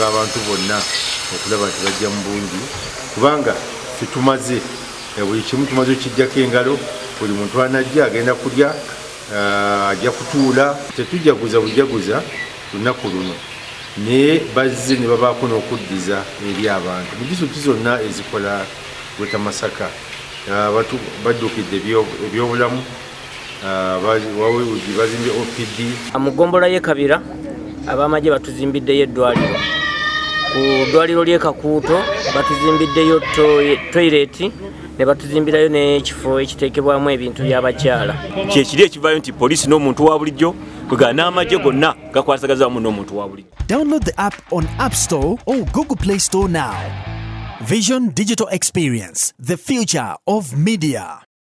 abantu bonna okulaba nti bajja mu bungi, kubanga ffe tumaze buli kimu, tumaze okijjako engalo. Buli muntu anajja agenda kulya, ajja kutuula. Tetujaguza bujaguza lunaku luno, naye bazze ne babaako n'okuddiza eri abantu mu disitulikiti zonna ezikola Greater Masaka. Baddukidde ebyobulamu, bazimbye OPD. Mu ggombolola y'e Kabira ab'amagye batuzimbiddeyo eddwaliro. Ku ddwaliro ly'e Kakuuto batuzimbiddeyo toyireti, ne batuzimbirayo n'ekifo ekiteekebwamu ebintu by'abakyala. Kyekiri ekivaayo nti poliisi n'omuntu wa bulijjo kwegala n'amagye gonna gakwasagaza wamu n'omuntu wa bulijjo. Download the app on App Store or Google Play Store now. Vision Digital Experience, the future of media.